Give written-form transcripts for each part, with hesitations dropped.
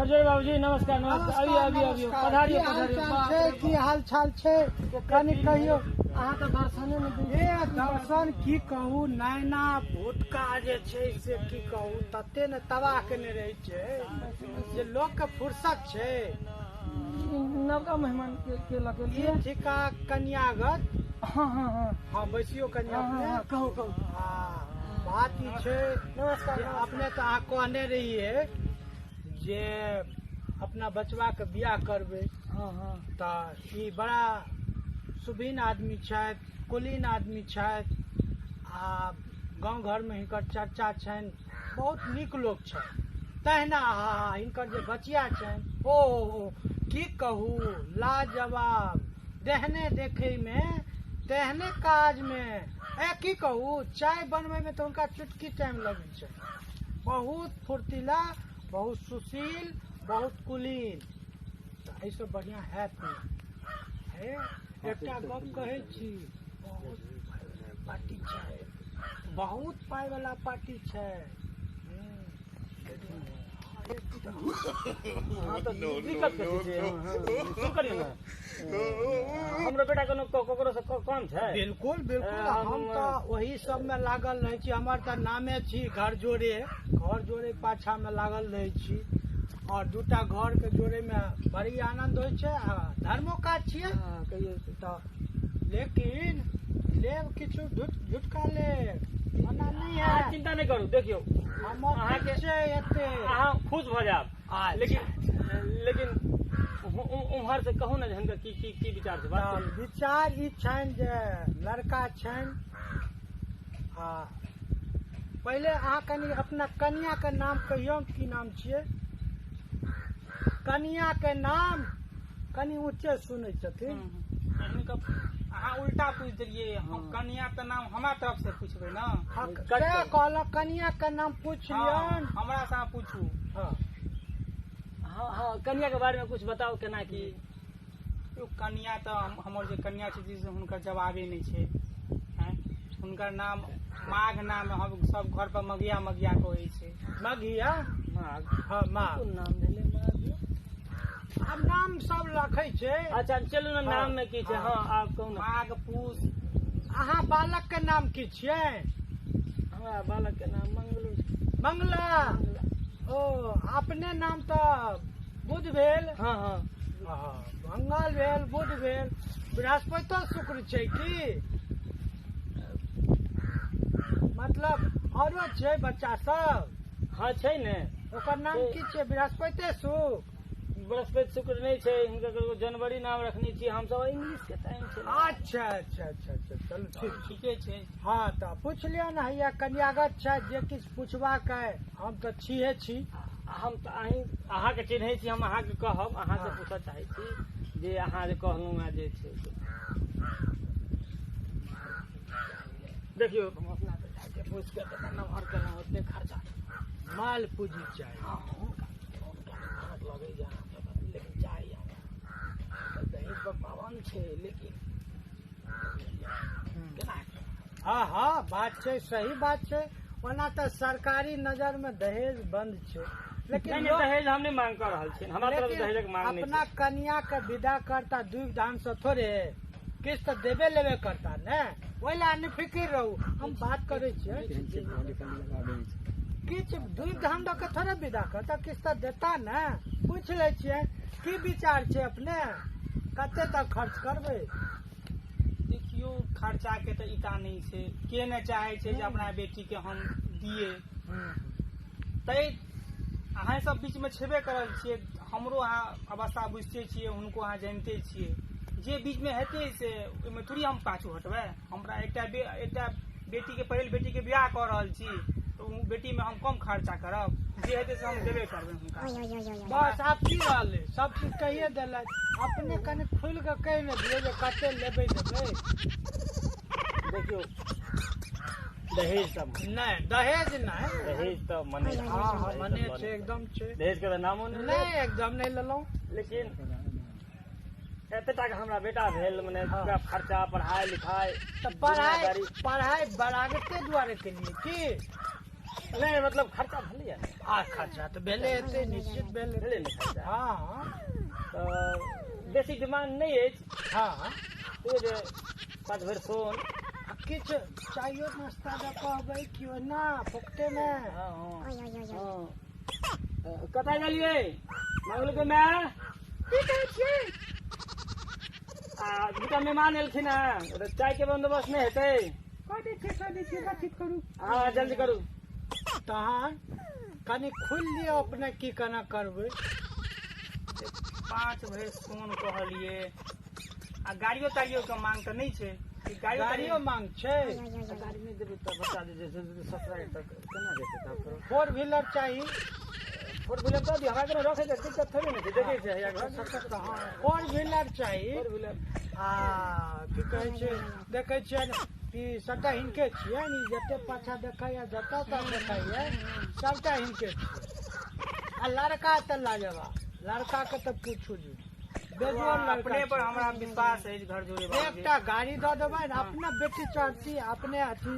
घरजोर बाबूजी, नमस्कार नमस्कार। अबियो अबियो अबियो, पधारियो की हाल पधारियो। चाल बाप छै? रे की हाल चाल छै, कनि कहियौ। अहाँ तऽ दर्शने नहि दै। ए दर्शन की कहू, नैना भूतका जे छै से की कहू, तते ने तबाह केने रहै छै जे लोक के फुर्सत छै। ई नवका मेहमान के लऽ के ई एलियै? थिका कन्यागत। हँ हँ हँ। हँ, बैसियो कन्या। हँ, हँ, अपने कहू कहू। हँ, बात ई छै नमस्कार जे नमस्कार। अपने तऽ अहाँ कहने रहियै जे अपना बचबाके बियाह करबै। हँ हँ। तऽ ई बड़ा सुबीन आदमी छथि, कुलीन आदमी छथि आ गाँव घरमे हिनकर चर्चा छनि, बहुत नीक लोक छथि। तहिना हा हिनकर जे बचिया छनि, ओ ओ की कहू, लाजवाब, देहने देखैमे तेहने काजमे। ए की कहू, चाय बनबैमे तऽ हुनका चुटकी टाइम लगै छै। बहुत फुर्तीला, बहुत सुशील, बहुत कुलीन। तऽ एहिसँ बढ़िआँ हैत नहि। हे, एकटा गप कहै छी, बहुत पाइवला पार्टी छै, बहुत पाइवला पार्टी छै। हँ, तऽ दिक्कत कथी छै? हँ हँ, शुरू करियौ ने। हमरो बेटा कोनो ककरो से कम छै? बिल्कुल बिल्कुल। हम तऽ ओही सबमे लागल रहै छी। हमर तऽ नामे छी घर जोड़े। घर जोड़े पाछामे लागल रहै छी और दूटा घरके जोड़ैमे बड़ी आनंद होइ छै आ धर्मो काज छियै। हँ, कहियौ। तऽ लेकिन लेब किछु झुटका लेब, ओना नहि अहाँ है। चिंता नहि करू, देखियौ। हमर अहाँके छै एते। अहाँ खुश भऽ जायब। अच्छा। लेकिन लेकिन उम्हर से कहू ने जे हुनकर की की की विचार छै बात। तऽ विचार ई छनि जे लड़का छनि आ पहिले अहाँ कनि अपना कनियाके नाम कहियौ, की नाम छियै कनियाके नाम? कनि ऊँचे सुनै छथिन। हिनका अहाँ उल्टा पूछि देलियै। हम कन्या के नाम हमरा तरफ से पूछबै ने? हँ, सएह कहलक, कनियाके नाम पूछि लियौन। हमरा से अहाँ पूछू। हँ। हँ हँ, कनिया के बारे में कुछ बताउ, केना की। यौ, कन्या तऽ हमर जे कन्या छथिन से हुनकर जवाबे नहि छै। आँय, हुनकर नाम माघ नाम, हम सब घर पर मगिया मगिया कहै छै। मघिया? माघ? हँ, माघ। कोन नाम भेलै माघ? आब नाम सब रखै छै। अच्छा चलू ने, नाम में की छै? हँ, आब कहू ने। माघ पूस। अहाँ बालक के नाम की छियै? हमरा बालक के नाम मंगलू छै। मंगला? ओ अपने नाम तऽ बुध भेल। हँ हँ। हँ, मंगल भेल, बुध भेल, बृहस्पतिो शुक्र छै की? मतलब औरो छै बच्चा सब? हँ, छै ने। ओकर नाम की छै? बृहस्पतिे शुक्र? बृहस्पति शुक्र नहि छै। हिनकर ककरो जनवरी नाम रखने छियै हमसब, इंग्लिश के टाइम छै ने। अच्छा अच्छा अच्छा अच्छा, चलू ठीक छै। ठीके छै। हँ, तऽ पूछि लियौ ने, हैया कन्यागत छै, जे किछु पुछबाक अइ हम तऽ छिहे छी। हम तऽ अहीं अहाँके चिन्है छी, हम अहाँके कहब, अहाँ से पूछऽ चाहै छी जे अहाँ जे कहलहुँ हेँ जे छै से। देखियौ, हम अपना बेटाके पोसि कऽ कते नमहर केलहुँ, ओते खर्चा। माल पूँजी चाही। हँ, हुनका हुनका नहि फरक लगै जे अहाँके, लेकिन चाही हमरा। दहेज पर पाबंद छै, लेकिन केना हेतै? हँ हँ, बात छै, सही बात छै। ओना तऽ सरकारी नजर मे दहेज बंद छै, लेकिन नहि नहि, दहेज हम नहि मांग कऽ रहल छी। हमरा तरफ से लेकिन दहेजक मांग नहि अपना छै। कनिया के विदा करता दुइ धान से थोड़े किछु तऽ देबे लेबे करता ने? ओहि लए नहि फिकिर रहू, हम बात करै छियै। किछु दुइ धान दऽ के थोड़े विदा करता, किछु तऽ देता ने? पूछि लै छियै, की विचार छै अपने, कते तक खर्च करबै? देखियौ, खर्चा के तऽ इता नहि छै। के नहि चाहे छै जे अपना बेटी के हम दिए? तै अहाँ सब बीच मे छेबे करल छियै। हमरो अहाँ अवस्था बुझिते छियै, हुनको अहाँ जानिते छियै। जे बीच मे हेतै से ओहिमे थोड़ी हम पाछू हटबै। हमरा एकटा बेटी के, पहिल बेटी के बियाह कऽ रहल छी, तऽ ओ बेटी मे हम कम खर्चा करब? जे हेतै से हम देबे करबै हुनका। बस, आब की रहलै, सब चीज कहिए देलथि। अपने कनि खुलि कऽ कहि ने दियौ जे कते लेबै देबै। देखियौ, दहेज तऽ नहि, दहेज नहि। दहेज तऽ मने हँ हँ, मने छै, एकदम छै। दहेज के तऽ नामो नहि। नहि, एकदम नहि लेलहुँ। लेकिन एते टाके हमरा बेटा भेल, मने पूरा खर्चा, पढ़ाई लिखाई। तऽ पढ़ाई पढ़ाई बरागते दुआरे के लिए की? नहि, मतलब खर्चा भेलैया ने। आ खर्चा तऽ भेले हेतै, निश्चित भेल भेलै ने खर्चा। हँ। तऽ बेसी डिमांड नहि अछि। हँ। तैयो जे 5 भरि सोन। आ किछु चायो नाश्ता दऽ कहबै कि ओना फोकटेमे? हँ हँ। कतऽ गेलियै मंगलू के माय? की कहै छियै? आ दूटा मेहमान एलखिन हेँ, चाय के बंदोबस्त नहि हेतै? कऽ दै छियै, कऽ दै छियै, बातचीत करू। हँ, जल्दी करू। तहन कनि खोलि लिअ अपने, की केना करबै। 5 भरि सोन कहलियै आ गाड़ियो ताड़ियो के मांग तऽ नहि छै? गाड़ियो गाड़ियो मांग छै। गाड़ी नहि देबै तऽ बच्चा जे छै ससुराल तक केना जेतै तब फेरो? फोर व्हीलर चाही। फोर व्हीलर दऽ दियौ, हमरा कोनो रखैके दिक्कत थोड़े ने छै, देखै छै हैया घर। फोर व्हीलर चाही। Four wheeler. आ की कहै छै, देखै छियै कि सबटा हिनके छियै, जते पाछा देखैया, जतऽ तक देखैया, सबटा हिनके छियै। आ लड़का तऽ लाजवाब, लड़का के तऽ पूछू जी, बेजोड़ लड़का। अपने पर हमरा विश्वास अछि घर जोड़े बाबूजी। एकटा गाड़ी दऽ देबै ने, अपना बेटी चढ़ती, अपने अथी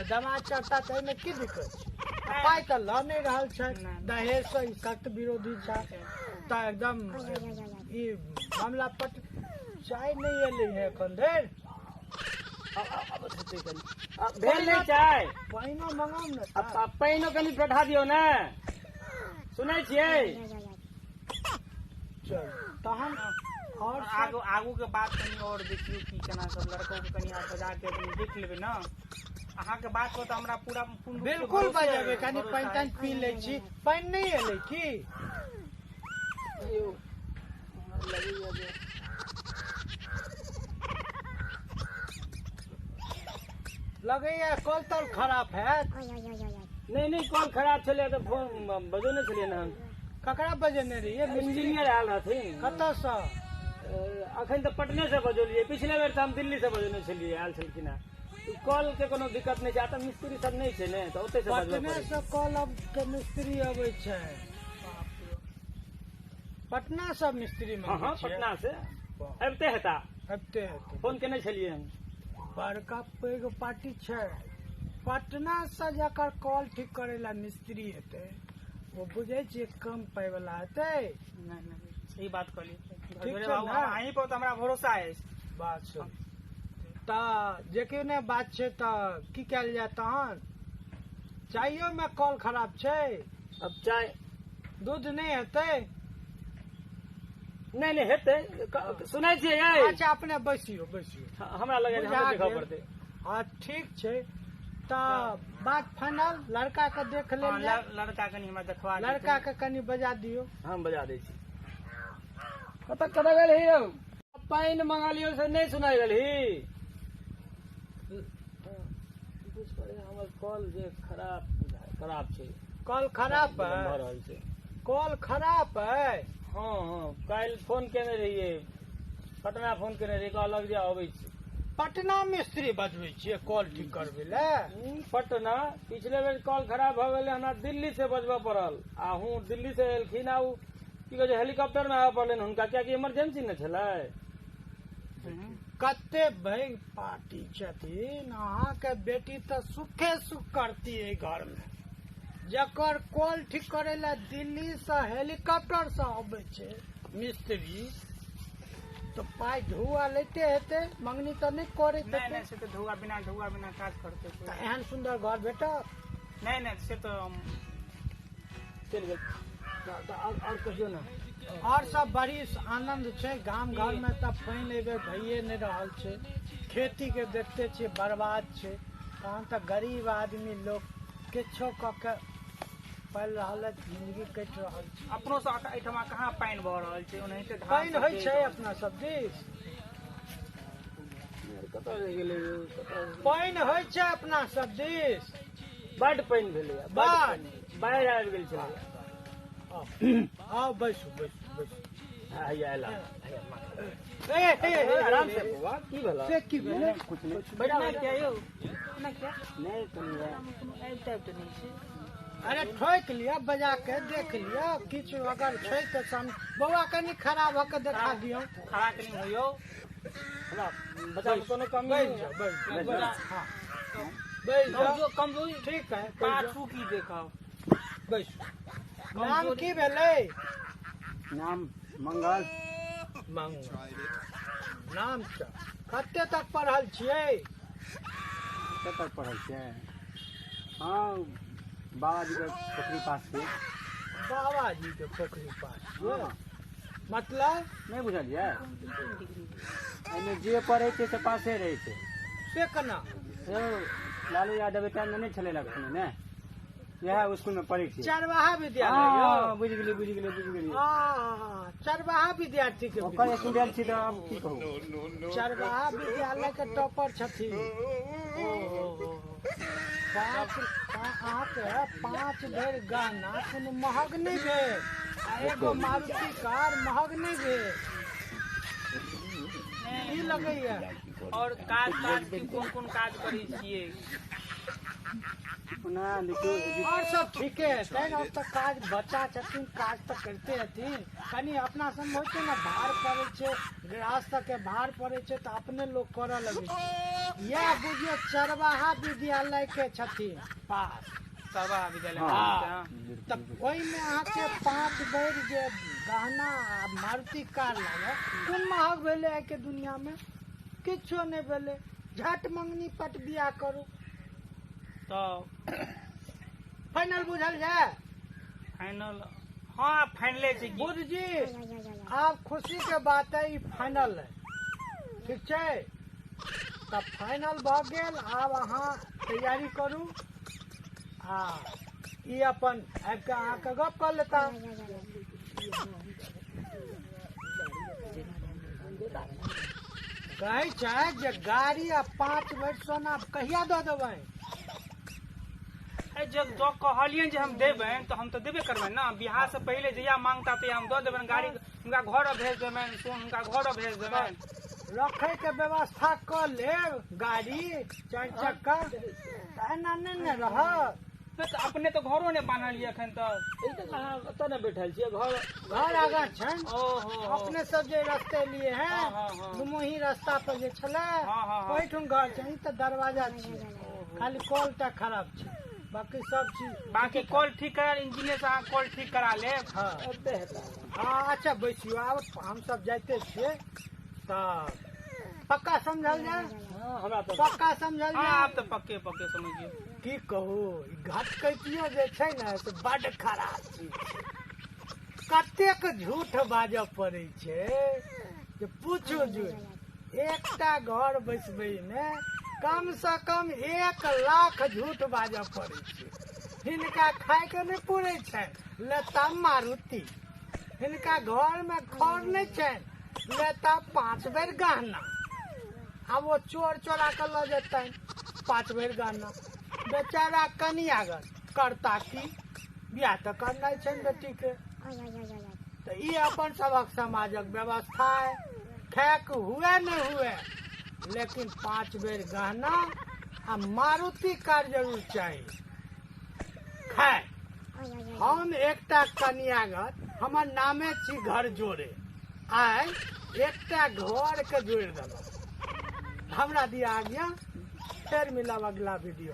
दमाद चढ़ता, तऽ एहिमे की दिक्कत छै? आ पाइ तऽ लऽ नहि रहल छै, दहेज से ई सख्त विरोधी छै, तऽ एकदम ई मामला पट। चाय नहि एलै है एखन धरि। आब हेतै कनि। भेल नहि चाय? पानिओ मंगाउ ने। आब पानिओ कनि पठा दियौ ने, सुनै छियै? चल तहन आओर आगू आगू के बात कनि और देखियौ की केना सब, लड़को के कनि आब बजा के कनि देख लेबै ने। अहाँके बात पर तऽ हमरा पूरा पूर्ण रूप से बिल्कुल भरोसे बजेबै। अछि, कनि भरोसा पानि तानि अछि। पी लै छी। पानि नहि एलै की? यौ, हमरा लगैया जे लगैया कल तल खराब हैत। नहि नहि, कल खराब छलै तऽ फोन बजौने छलियै ने हम। ककरा बजेने रहियै? इंजीनियर आयल रहथिन। कतऽसँ? अखन तऽ पटने से बजौलियै, पिछले बेर तऽ हम दिल्ली से बजौने छलियै, आयल छलखिन हेँ। ई कल के कोनो दिक्कत नहि छै, आ तऽ मिस्त्री सब नहि छै ने, तऽ ओतै से बजबऽ पटने पड़ै। से कल अब के मिस्त्री अबै छै? पटना से मिस्त्री हँ हँ। मंगबै छियै? पटना से अबिते हेता। अबिते हेतै। फोन केने छलियै हम। बड़का पैघ पार्टी छै। पटना से जकर कल ठीक करे ला मिस्त्री हेतै, ओ बुझै छियै कम पाइ वाला हेतै? नहि नहि, सही बात कहलियै घर ठीक जोड़े छै बाबू। ने? अहीं पर तऽ हमरा भरोसा अछि। बात छै तऽ जे कि नहि बात छै, तऽ की कयल जाय तहन? चाइयो मे कल खराब छै। अब चाय दूध नहि हेतै? नहि नहि, हेतै। सुनै छियै यै? अच्छा, अपने बैसियो, बैसियो। हमरा लगै बुझा हमरा देखऽ गेल। पड़तै। हँ, ठीक छै, तऽ बात फाइनल, लड़का के देख हँ, लेल जाय। लड़का कनि हमरा देखवा दिअ। लड़का के कनि बजा दियौ। हम बजा दै छी। कतऽ कतऽ गेल ही यौ? पानि मंगा लियौ से नहि सुनाइ गेल ही। बुझ पड़े हमर कल जे खराब खराब छै। कल खराब भऽ है? रहल छै। कल खराब है? हँ हँ, काल्हि फोन केने रहियै, पटना फोन केने रहियै, कहलक जे अबै छी। पटना मिस्त्री बजबै छियै कल ठीक करबै लए? पटना। पिछले बेर कल खराब भऽ गेलै, हमरा दिल्ली से बजबऽ पड़ल, आ हूँ दिल्ली से एलखिन, आ उ की कहै छै, हेलीकॉप्टर मे आबऽ पड़लनि हुनका, कियाकि इमरजेंसी ने छलै। कते पैघ पार्टी छथिन। अहाँके बेटी तऽ सुखे सुख करती एहि घर मे, जकर कल ठीक करे लए दिल्ली से हेलीकॉप्टर से अबै छै मिस्त्री, तऽ पाइ ढुआ लैते हेतै, मंगनी तऽ नहि करैत नहि हेतै। नहि, से तऽ ढौआ बिना, ढौआ बिना काज करतै कोइ? तऽ एहन सुन्दर घर भेटत? नहि नहि, से तऽ हम चलि गेल तऽ आओर कहियौ ने। और सब बड़ी आनंद छै। गाम घर मे तऽ पानि एहि बेर भइए नहि रहल छै, खेती के देखते छियै, बर्बाद छै। तहन तऽ गरीब आदमी लोक किछो कऽ के पालि रहल है, जिंदगी कटि रहल छै। अपनो सब एहिठमा कहाँ पानि भऽ रहल छै, ओनाहिते धान पानि सब होइ छै रहल। अपना सब दिस? कतऽ रहि गेलै यौ, कतऽ? पानि होइ छै अपना सब दिस? बड्ड पानि भेलैया, बड्ड। बड्ड। पानि, बाढ़ि आबि गेल छलै। आउ आउ, बैसू बैसू बैसू। हैया एला, हैया माँ। ए, हे, हे, आराम से बौआ, की भेल? से की भेलै? कुछ नहि। एना किया यौ, एना किया? नहि, कनि कोनो आबि ताबि तऽ नहि छै। अरे, ठोकि लिअ, बजा के देख लिअ, किछु अगर छै तऽ बौआ, कनि खड़ा भऽ के देखा दियौ। खड़ा कनि होइयौ। हमरा बच्चा मे कोनो कमी बैठ नहि। जाओ, बैठ जाओ। बैठ जाओ। हाँ, बैठ जाओ। कमजोर कमजोरी। ठीक है, बैठ जाओ। पाछू की देखब? बैसू। नाम की भेलै? नाम मंगल। मंगल नाम छै। कते तक पढ़ल छियै? कते तक पढ़ल छियै? हाँ, बाबाजी के पोखरी पास छियै। बाबाजी के पोखरी पास छियै? हाँ। मतलब नहि बुझलियै? एहिमे जे पढ़ै छै से पासे रहै छै। से केना? से लालू यादव टाइम मे नहि छलै एखन ने, इएह स्कूल मे पढ़ै छियै। चरवाहा विद्यालय यौ। हाँ, बुझि गेलियै बुझि गेलियै बुझि गेलियै। हाँ, चरवाहा विद्यार्थी के ओकर स्टूडेंट छी तऽ आब की कहू। चरवाहा विद्यालय के टॉपर छथिन। पाँच अहाँके 5 भरि गहना कोनो महग नहि भेल, आ एगो मारुति कार महग नहि भेल। की लगैया? और काज ताज की कोन कोन काज करै छियै? ओना देखियौ और सब ठीके है। तैं अब तऽ काज बच्चा छथिन, काज तऽ करिते हथिन। कनि अपना सब होइ छै ने, भार पड़ै छै, गृहस्थ के भार पड़ै छै तऽ अपने लोक करऽ लगै छै। इएह बुझियौ चरवाहा विद्यालय के छथिन पास। चरवाहा विद्यालय। हाँ। तऽ ओहिमे अहाँके 5 बेर जे गहना आ मारुति कार लागल, कोन महग भेलै आइके दुनिया मे? किछो नहि भेलै। झट मंगनी पट बियाह करू। तऽ फाइनल बुझल जाय? फाइनल, हाँ फाइनले छै। बुध जी आब खुशी के बात है, ई फाइनल है, ठीक छै? तऽ फाइनल भऽ गेल। आब अहाँ तैयारी करू आ ई अपन आबि कऽ अहाँके गप कऽ लेता। कहै छै जे गाड़ी आ 5 भरि सोना कहिया दऽ देबै? जब जो कहलियनि जे हम देबनि तऽ हम तऽ देबे करबनि ने। बियाह से पहिले जहिया मांगता तहिया हम दऽ देबनि। गाड़ी हुनका घर भेज देबनि, सोन हुनका घर भेज देबनि। रखै के व्यवस्था कऽ लेब गाड़ी 4 चक्का, तऽ एना नहि ने रहत। तऽ अपने तऽ घरो नहि बान्हलियै एखन तक। ई तऽ अहाँ ओतऽ ने बैठल छियै? घर घर आगाँ छनि। ओहो, अपने सब जे रस्ते लिए हैं, दुमोही रास्ता पर जे छलै ओहिठुन घर छै। ई तऽ दरवाजा छियै, खाली कल टा खराब छै, बाकी सब चीज। बाकी कल ठीक करा, इंजीनियर से अहाँ कल ठीक करा लेब। हाँ हाँ, अच्छा बैसियो, आब हम सब जाइते छियै। तऽ पक्का समझल जाय? हमरा तऽ पक्का समझल जाय। आब तऽ पक्के पक्के समझियौ। की कहू, घटकैतियो जे छै ने से बड खराब चीज छै। कतेक झूठ बाजऽ पड़ै छै जे पूछू झूठ। एकटा घर बैसबै मे कम से कम 1 लाख झूठ बाजऽ पड़ै छै। हिनका खायके नहि पूरै छनि, लेता मारुति। हिनका घर मे खर नहि छनि, लेता 5 बेर गहना। आब ओ चोर चोरा कऽ लऽ जेतनि 5 बेर गहना। बेचारा कनियागत करता की, बियाह तऽ करनाइ छनि बेटीके। तऽ ई अपन सबक समाजक व्यवस्था है। खायके हुए नहि हुए, लेकिन 5 बेर गहना आ मारुति कार जरूर चाही। खाय हम एकटा कनियागत, हमर नामे छी घर जोड़े, आइ एकटा घर के जोड़ि देलहुँ। हमरा दिया आज्ञा, फेर मिलब अगला वीडियो।